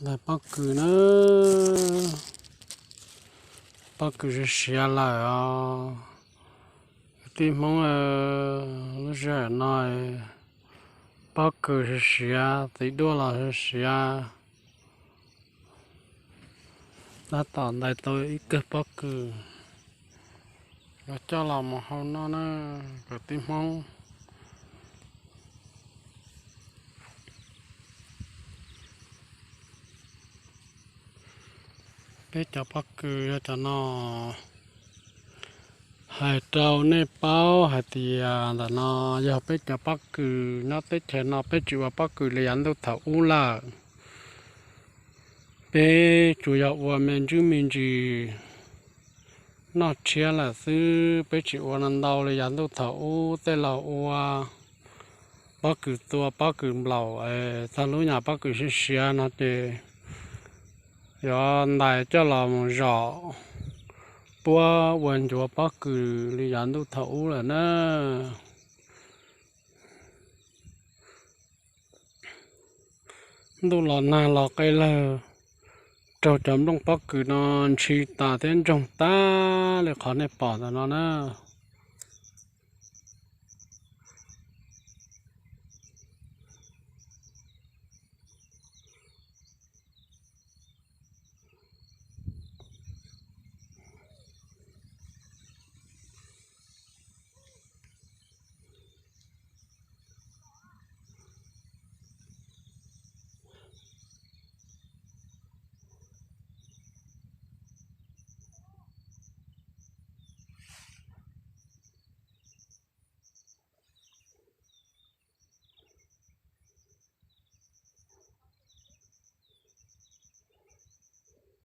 Ntag pob kws na, pob kws siav siav lawm os. Kwv tij Hmoob, lub sij hawm no pob kws siav siav, txiv duaj los siav siav. Tab tom ntais tau ib kawm pob kws, yuav coj los mus hau noj na, kwv tij Hmoob. Peb cov pob kws yog cov no. Hais rau nej paub hais tias ntawm no yog peb cov pob kws nyob teb chaws no, peb tsis ua pob kws li yav ntuj thaum ub lawm. Peb tsuas yog ua me ntsis me ntsis noj tshiab lawm xwb, peb tsis ua ntau li yav ntuj thaum ub tej laus ua pob kws txua pob kws nplaum. Txog lub nyuag pob kws siav siav no ces yuav ntais coj los mus zom puab ua ncuav pob kws li yav ntuj thaum ub lawm na. Ntuj los nag los qe lawg, raug cov nplooj pob kws no ntshis tas thiab ntsoog tag li qhov nej pom ntawm no na.